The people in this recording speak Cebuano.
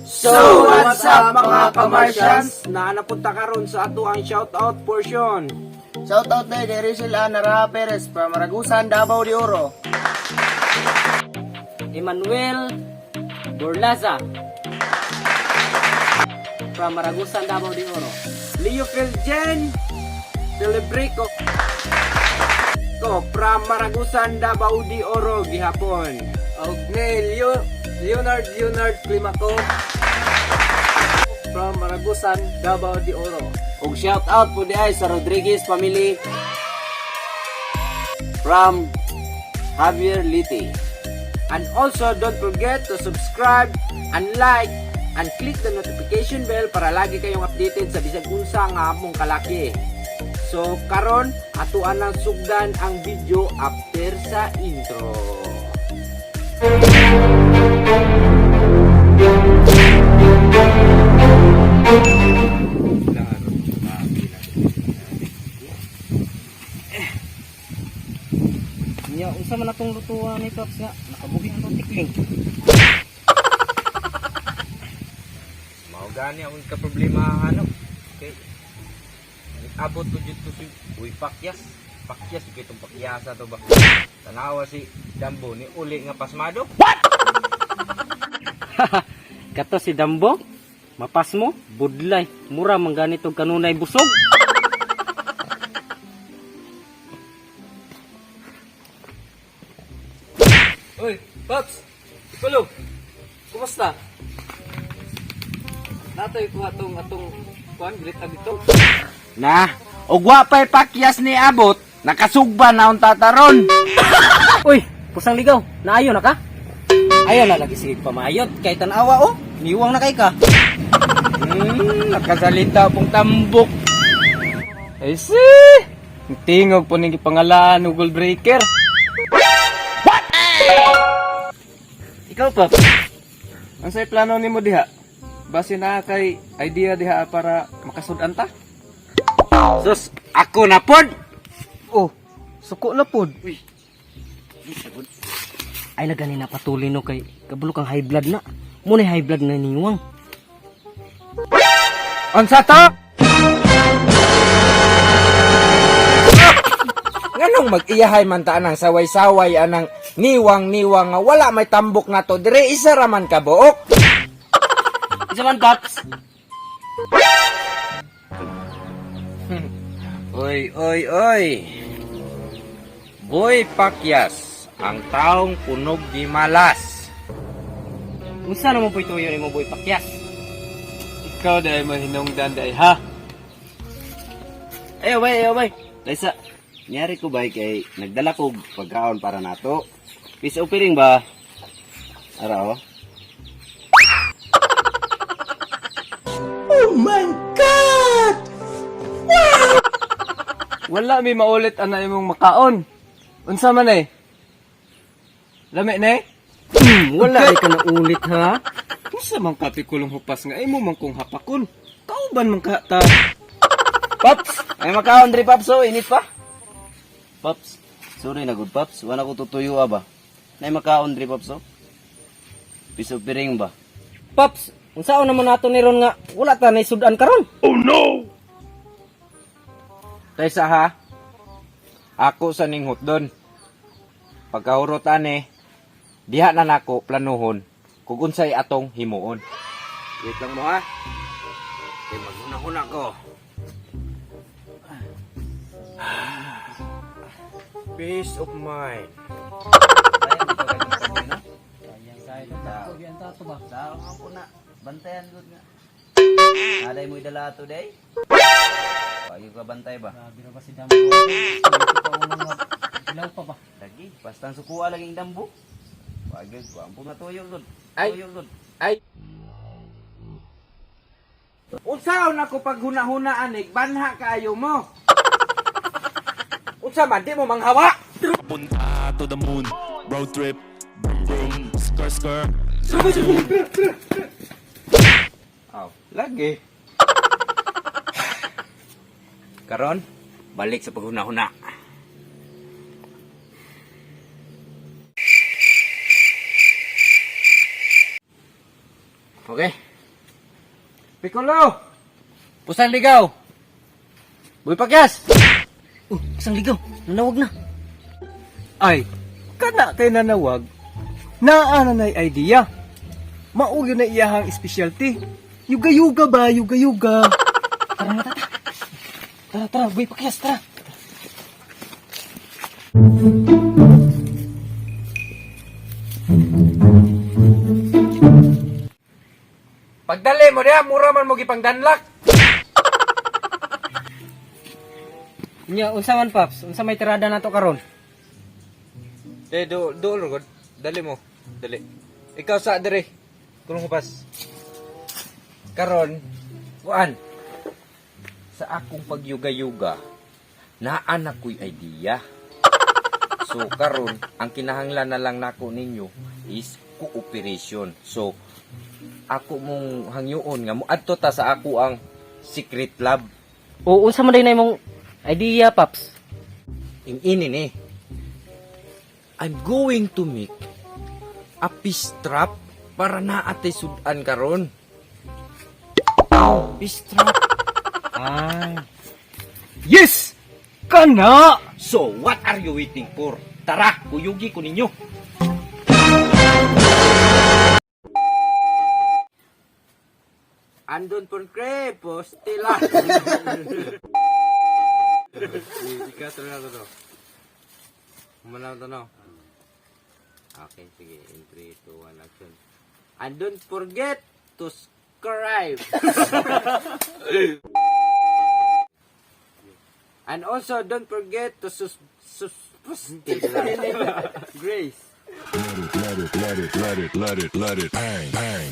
So, what's up, mga kamartians? Naa na punta karon sa ato ang shoutout portion. Shout out kay Rachel Ann Naraha Perez from Maragusan, Davao de Oro. Emmanuel Borlaza from Maragusan, Davao de Oro. Leo Felgen Celebrico ko from Maragusan, Davao de Oro gihapon. Og ni Leo, Leonard Leonard Climaco from Maragusan, Davao de Oro. Og shout out po diay sa Rodriguez family from Javier Liti. And also, don't forget to subscribe and like and click the notification bell para lagi kayong updated sa bisag unsa nga among kalaki. So karon, atuan nang sugdan ang video after sa intro. Nya, unsa man atong lutuan ni Paps nga nakabuhi ang tikling. Mao gani akong ka problema ano. Okay. Abot ko dito si Uy Pakyas. Pakyas kay itong pakyasa to ba. Tanawa si Dambo ni uli nga pasmado. Kato si Dambo, mapasmo, budlay, mura man ganito kanunay busog. Uy, Paps! Ikulo! Kumusta? Natoy kuha tong atong kuan gilit dito. Na, og wa pa'y pakyas ni abot, nakasugba na ang tataron. Uy, pusang ligaw, naayo na ka? Ayaw na lagi sige pamayot kay tan-awa oh, niwang na kay ka. Nakasalita pong tambok. Ay si! Ang tingog po ning gipangalaan og gold breaker. What? Ikaw, Paps. Ang say plano nimo diha? Base na kay idea diha para makasud-an ta? Sus, ako na pod. Oh, suko na pod. Ay na gani na patuloy no kay kabalo kang high blood na. Muna high blood na niwang. Unsa to? Nganong mag-iyahay man ta anang saway-saway anang niwang-niwang nga wala may tambok na to dire isa ra man ka buok. Isa man, Paps. Oy, oy, oy. Boy Pakyas, ang taong punog di malas. Unsa naman po ituyo nimo, Boy Pakyas? Ikaw dahil mahinungdan dahil ha. Ayo bay, ayo bay. Laysa, niyari ko bay kay nagdala ko pagkaon para nato. Peace offering ba? Ara oh. Wala mi maulit ana imong makaon. Unsa man eh? Lami na eh? Wala ay ka na ulit ha. Unsa man kapi kulong hupas nga imo man kong hapakon. Kauban man ka ta. Paps, ay makaon diri Paps oh, init pa. Paps, sorry na good Paps, wala ko tutuyo ah, ba. Nay makaon diri Paps oh. Peace offering ba? Paps, unsaon naman nato ni ron nga wala ta nay sudan karon? Taysa ha, ako sa ninghot doon. Pagkahurot ane, diha na nako planuhon kung unsay atong himuon. Wait lang mo ha. Kay maghuna-huna ko. Peace of mind. Sao nga po na, bantayan gud nga. Aday mo idala today? Payo ka bantay ba? Grabe na ba si Dambo? Ilaw pa ba? Lagi, basta ang sukuha laging dambo. Wag ko ang natuyo gud. Ay. Tuyo gud. Ay. Unsaon ako paghuna-huna anig, banha kaayo mo. Unsa man di mo manghawa? Punta to the moon, road trip, vroom vroom, skr skr. Aw, lagi. Karon, balik sa paghuna-huna. Okay. Piccolo! Pusang ligaw! Boy Pakyas! Oh, pusang ligaw. Nanawag na. Ay, kana kay nanawag, naa na na'y idea. Mao gyud na iyahang specialty. Yuga-yuga ba, yuga-yuga. Tara na, tata. Tara, tara, Boy Pakyas, tara. Pagdali mo diha, mura man mo gipangdanlak. Nya, unsa man, Paps? Unsa may tirada nato karon? De, do, do, god. Dali mo. Dali. Ikaw sa dire. Kulong hupas. Karon, kuan. Sa akong pagyuga-yuga, naa na ko'y idea. So karon, ang kinahanglan na lang nako ninyo is cooperation. So ako mong hangyoon nga moadto ta sa ako ang secret lab. O unsa man day na imong idea, Paps? Ing ini ni. I'm going to make a fish trap para naa tay sudan karon. Fish trap. Ah. Yes! Kana! So, what are you waiting for? Tara, kuyugi ko ninyo. Andon pon crepo, stila. Ikaw na to. Humanaw to no. Okay, sige. In 3, 2, 1, action. And don't forget to subscribe. And also, don't forget to sus... sus... Grace. Let it, let it, let it, let it, let it, let it bang, bang.